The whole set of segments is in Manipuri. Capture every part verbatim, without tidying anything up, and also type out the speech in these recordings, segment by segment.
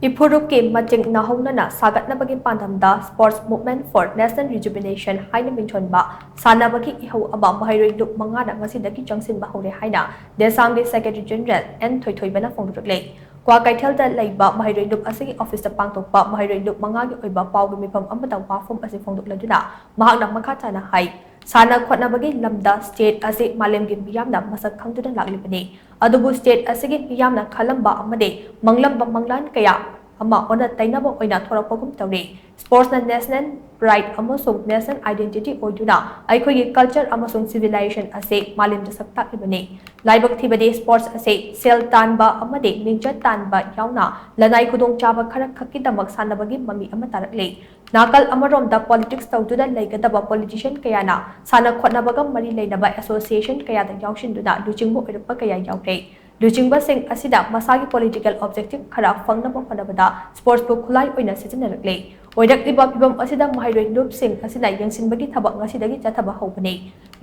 ꯏꯐꯨꯔꯨꯞꯀꯤ ꯃꯇꯤꯛ ꯅꯧꯍꯧꯅꯅ ꯁꯥꯒꯠꯅꯕꯒꯤ ꯄꯥꯟꯗꯝꯗ Sports Movement for National Rejuvenation ꯍꯥꯏꯅ ꯃꯤꯡꯊꯣꯟꯕ ꯁꯥꯟꯅꯕꯒꯤ ꯏꯍꯧ ꯑꯃ ꯃꯍꯩꯔꯣꯏ ꯂꯨꯞ ꯃꯉꯥꯅ ꯉꯁꯤꯗꯒꯤ ꯆꯪꯁꯤꯟꯕ ꯍꯧꯔꯦ ꯍꯥꯏꯅ ꯗꯦꯁꯥꯝꯒꯤ Secretary General ꯑꯦꯟ ꯊꯣꯏꯊꯣꯏꯕꯅ ꯐꯣꯡꯗꯣꯔꯛꯂꯦ꯫ ꯀ꯭ꯋꯥꯀꯩꯊꯦꯜꯗ ꯂꯩꯕ ꯃꯍꯩꯔꯣꯏ ꯂꯨꯞ ꯑꯁꯤꯒꯤ ꯑꯣꯐꯤꯁꯇ ꯄꯥꯡꯊꯣꯛꯄ ꯃꯍꯩꯔꯣꯏ ꯂꯨꯞ ꯃꯉꯥꯒꯤ ꯑꯣꯏꯕ ꯄꯥꯎꯒꯤ ꯃꯤꯐꯝ ꯑꯃꯗ ꯋꯥꯐꯝ ꯑꯁꯤ ꯐꯣꯡꯗꯣꯛꯂꯗꯨꯅ ꯃꯍꯥꯛꯅ ꯃꯈꯥ ꯇꯥꯅ ꯍꯥꯏ, ꯁꯥꯟꯅ ꯈꯣꯠꯅꯕꯒꯤ ꯂꯝꯗ state ꯑꯁꯤ ꯃꯥꯂꯦꯝꯒꯤ ꯃꯤꯌꯥꯝꯅ ꯃꯁꯛ ꯈꯪꯗꯨꯅ ꯂꯥꯛꯂꯤꯕꯅꯤ꯫ ꯑꯗꯨꯕꯨ state ꯑꯁꯤꯒꯤ ꯃꯤꯌꯥꯝꯅ ꯈꯜꯂꯝꯕ ꯑꯃꯗꯤ ꯃꯪꯂꯝꯕ ꯃꯪꯂꯥꯟ ꯀꯌꯥ ꯑꯃ ꯑꯣꯟꯅ ꯇꯩꯅꯕ ꯑꯣꯏꯅ ꯊꯣꯔꯛꯄꯒꯨꯝ ꯇꯧꯔꯤ꯫ Sportsꯅ national pride ꯑꯃꯁꯨꯡ national identity ꯑꯣꯏꯗꯨꯅ ꯑꯩꯈꯣꯏꯒꯤ culture ꯑꯃꯁꯨꯡ civilization ꯑꯁꯤ ꯃꯥꯂꯦꯝꯗ ꯁꯛ ꯇꯥꯛꯂꯤꯕꯅꯤ꯫ ꯂꯥꯏꯕꯛ ꯊꯤꯕꯗꯤ sports ꯑꯁꯤ ꯁꯦꯜ ꯇꯥꯟꯕ ꯑꯃꯗꯤ ꯃꯤꯡꯆꯠ ꯇꯥꯟꯕ ꯌꯥꯎꯅ ꯂꯅꯥꯏ ꯈꯨꯗꯣꯡꯆꯥꯕ ꯈꯔ ꯈꯛꯀꯤꯗꯃꯛ ꯁꯥꯟꯅꯕꯒꯤ ꯃꯃꯤ ꯑꯃ ꯇꯥꯔꯛꯂꯤ꯫ ꯅꯥꯀꯜ ꯑꯃꯔꯣꯝꯗ politics ꯇꯧꯗꯨꯅ ꯂꯩꯒꯗꯕ politician ꯀꯌꯥꯅ ꯁꯥꯟꯅ ꯈꯣꯠꯅꯕꯒ ꯃꯔꯤ ꯂꯩꯅꯕ association ꯀꯌꯥꯗ ꯌꯥꯎꯁꯤꯟꯗꯨꯅ ꯂꯨꯆꯤꯡꯕ ꯑꯣꯏꯔꯛꯄ ꯀꯌꯥ ꯌꯥꯎꯔꯦ꯫ ꯂꯨꯆꯤꯡꯕꯁꯤꯡ ꯑꯁꯤꯗ ꯃꯁꯥꯒꯤ political objective ꯈꯔ ꯐꯪꯅꯕ ꯍꯣꯠꯅꯕꯗ sportsꯄꯨ ꯈꯨꯠꯂꯥꯏ ꯑꯣꯏꯅ ꯁꯤꯖꯤꯟꯅꯔꯛꯂꯦ꯫ ꯑꯣꯏꯔꯛꯂꯤꯕ ꯐꯤꯚꯝ ꯑꯁꯤꯗ ꯃꯍꯩꯔꯣꯏ ꯂꯨꯞꯁꯤꯡ ꯑꯁꯤꯅ ꯌꯦꯡꯁꯤꯟꯕꯒꯤ ꯊꯕꯛ ꯉꯁꯤꯗꯒꯤ ꯆꯠꯊꯕ ꯍꯧꯕꯅꯤ꯫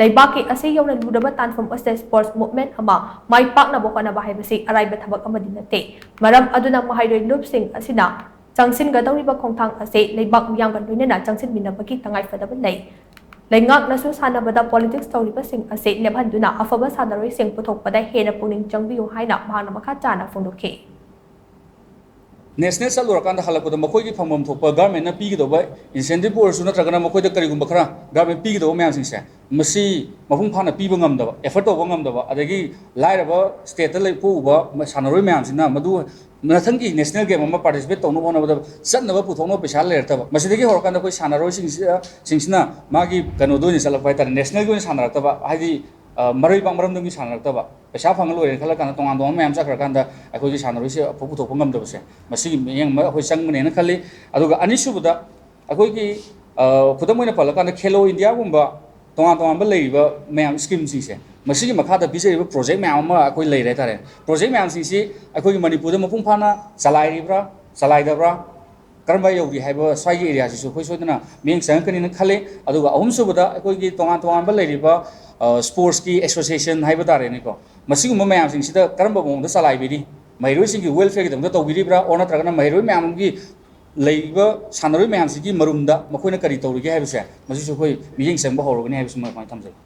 ꯂꯩꯕꯥꯛꯀꯤ ꯑꯁꯤ ꯌꯧꯅ ꯂꯨꯔꯕ ꯇꯥꯟꯐꯝ ꯑꯁꯤꯗ sports movement ꯑꯃ ꯃꯥꯏ ꯄꯥꯛꯅꯕ ꯍꯣꯠꯅꯕ ꯍꯥꯏꯕꯁꯤ ꯑꯔꯥꯏꯕ ꯊꯕꯛ ꯑꯃꯗꯤ ꯅꯠꯇꯦ꯫ ꯃꯔꯝ ꯑꯗꯨꯅ ꯃꯍꯩꯔꯣꯏ ꯂꯨꯞꯁꯤꯡ ꯑꯁꯤꯅ ꯆꯪꯁꯤꯟꯒꯗꯧꯔꯤꯕ ꯈꯣꯡꯊꯥꯡ ꯑꯁꯤ ꯂꯩꯕꯥꯛ ꯃꯤꯌꯥꯝꯒ ꯂꯣꯏꯅꯅ ꯆꯪꯁꯤꯟꯃꯤꯟꯅꯕꯒꯤ ꯇꯉꯥꯏꯐꯗꯕ ꯂꯩ꯫ ꯂꯩꯉꯥꯛꯅꯁꯨ ꯁꯥꯟꯅꯕꯗ politics ꯇꯧꯔꯤꯕꯁꯤꯡ ꯑꯁꯤ ꯂꯦꯞꯍꯟꯗꯨꯅ ꯑꯐꯕ ꯁꯥꯟꯅꯔꯣꯏꯁꯤꯡ ꯄꯨꯊꯣꯛꯄꯗ ꯍꯦꯟꯅ ꯄꯨꯛꯅꯤꯡ ꯆꯪꯕꯤꯌꯨ ꯍꯥꯏꯅ ꯃꯍꯥꯛꯅ ꯃꯈꯥ ꯇꯥꯅ ꯐꯣꯡꯗꯣꯛꯈꯤ꯫ National ꯆꯠꯂꯨꯔꯀꯥꯟꯗ ꯍꯜꯂꯛꯄꯗ ꯃꯈꯣꯏꯒꯤ ꯐꯪꯐꯝ ꯊꯣꯛꯄ governmentꯅ ꯄꯤꯒꯗꯧꯕ incentive ꯑꯣꯏꯔꯁꯨ ꯅꯠꯇ꯭ꯔꯒꯅ ꯃꯈꯣꯏꯗ ꯀꯔꯤꯒꯨꯝꯕ ꯈꯔ government ꯄꯤꯒꯗꯧꯕ ꯃꯌꯥꯝꯁꯤꯡꯁꯦ ꯃꯁꯤ ꯃꯄꯨꯡ ꯐꯥꯅ ꯄꯤꯕ ꯉꯝꯗꯕ, effort ꯇꯧꯕ ꯉꯝꯗꯕ, ꯑꯗꯒꯤ ꯂꯥꯏꯔꯕ stateꯇ ꯂꯩ ꯄꯣꯛꯎꯕ ꯁꯥꯟꯅꯔꯣꯏ ꯃꯌꯥꯝꯁꯤꯅ ꯃꯗꯨ ꯃꯊꯪꯒꯤ national game ꯑꯃ participate ꯇꯧꯅꯕ ꯍꯣꯠꯅꯕꯗ ꯆꯠꯅꯕ ꯄꯨꯊꯣꯛꯅꯕ ꯄꯩꯁꯥ ꯂꯩꯔꯛꯇꯕ꯫ ꯃꯁꯤꯗꯒꯤ ꯍꯧꯔꯀꯥꯟꯗ ꯑꯩꯈꯣꯏ ꯁꯥꯟꯅꯔꯣꯏꯁꯤꯡꯁꯤꯗ ꯁꯤꯡꯁꯤꯅ ꯃꯥꯒꯤ ꯀꯩꯅꯣꯗ ꯑꯣꯏꯅ ꯆꯠꯂꯛꯄ ꯍꯥꯏꯇꯥꯔꯦ, nationalꯒꯤ ꯑꯣꯏꯅ ꯁꯥꯟꯅꯔꯛꯇꯕ, ꯍꯥꯏꯗꯤ ꯃꯔꯩꯕꯥꯛ ꯃꯔꯝꯗꯝꯒꯤ ꯁꯥꯟꯅꯔꯛꯇꯕ꯫ ꯄꯩꯁꯥ ꯐꯪꯉ ꯂꯣꯏꯔꯦꯅ ꯈꯜꯂ ꯀꯥꯟꯗ ꯇꯣꯉꯥꯟ ꯇꯣꯉꯥꯟꯕ ꯃꯌꯥꯝ ꯆꯠꯈ꯭ꯔꯀꯥꯟꯗ ꯑꯩꯈꯣꯏꯒꯤ ꯁꯥꯟꯅꯔꯣꯏꯁꯦ ꯑꯐꯕ ꯄꯨꯊꯣꯛꯄ ꯉꯝꯗꯕꯁꯦ ꯃꯁꯤꯒꯤ ꯃꯤꯠꯌꯦꯡ ꯑꯃ ꯑꯩꯈꯣꯏ ꯆꯪꯕꯅꯦꯅ ꯈꯜꯂꯤ꯫ ꯑꯗꯨꯒ ꯑꯅꯤꯁꯨꯕꯗ ꯑꯩꯈꯣꯏꯒꯤ ꯈꯨꯗꯝ ꯑꯣꯏꯅ ꯄꯜꯂꯀꯥꯟꯗ ꯈꯦꯂꯣ ꯏꯟꯗꯤꯌꯥꯒꯨꯝꯕ ꯇꯣꯉꯥꯟ ꯇꯣꯉꯥꯟꯕ ꯂꯩꯔꯤꯕ ꯃꯌꯥꯝ schemeꯁꯤꯡꯁꯦ ꯃꯁꯤꯒꯤ ꯃꯈꯥꯗ ꯄꯤꯖꯔꯤꯕ project ꯃꯌꯥꯝ ꯑꯃ ꯑꯩꯈꯣꯏ ꯂꯩꯔꯦ ꯍꯥꯏꯇꯥꯔꯦ꯫ Project ꯃꯌꯥꯝꯁꯤꯡꯁꯤ ꯑꯩꯈꯣꯏꯒꯤ ꯃꯅꯤꯄꯨꯔꯗ ꯃꯄꯨꯡ ꯐꯥꯅ ꯆꯂꯥꯏꯔꯤꯕ꯭ꯔꯥ ꯆꯂꯥꯏꯗꯕ꯭ꯔꯥ ꯀꯔꯝꯕ ꯌꯧꯔꯤ ꯍꯥꯏꯕ ꯁ꯭ꯋꯥꯏꯒꯤ areaꯁꯤꯁꯨ ꯑꯩꯈꯣꯏ ꯁꯣꯏꯗꯅ ꯃꯤꯠꯌꯦꯡ ꯆꯪꯉꯛꯀꯅꯤꯅ ꯈꯜꯂꯤ꯫ ꯑꯗꯨꯒ ꯑꯍꯨꯝꯁꯨꯕꯗ ꯑꯩꯈꯣꯏꯒꯤ ꯇꯣꯉꯥꯟ ꯇꯣꯉꯥꯟꯕ ꯂꯩꯔꯤꯕ sportsꯀꯤ association ꯍꯥꯏꯕ ꯇꯥꯔꯦꯅꯦꯀꯣ, ꯃꯁꯤꯒꯨꯝꯕ ꯃꯌꯥꯝꯁꯤꯡꯁꯤꯗ ꯀꯔꯝꯕ ꯃꯑꯣꯡꯗ ꯆꯂꯥꯏꯕꯤꯔꯤ? ꯃꯍꯩꯔꯣꯏꯁꯤꯡꯒꯤ welfareꯒꯤꯗꯃꯛꯇ ꯇꯧꯕꯤꯔꯤꯕ꯭ꯔꯥ, or ꯅꯠꯇ꯭ꯔꯒꯅ ꯃꯍꯩꯔꯣꯏ ꯃꯌꯥꯝ ꯑꯃꯒꯤ ꯂꯩꯔꯤꯕ ꯁꯥꯟꯅꯔꯣꯏ ꯃꯌꯥꯝꯁꯤꯒꯤ ꯃꯔꯨꯝꯗ ꯃꯈꯣꯏꯅ ꯀꯔꯤ ꯇꯧꯔꯤꯒꯦ ꯍꯥꯏꯕꯁꯦ, ꯃꯁꯤꯁꯨ ꯑꯩꯈꯣꯏ ꯃꯤꯠꯌꯦꯡ ꯆꯪꯕ ꯍꯧꯔꯒꯅꯤ ꯍꯥꯏꯕꯁꯤꯃ ꯑꯗꯨꯃꯥꯏꯅ ꯊꯝꯖꯒꯦ꯫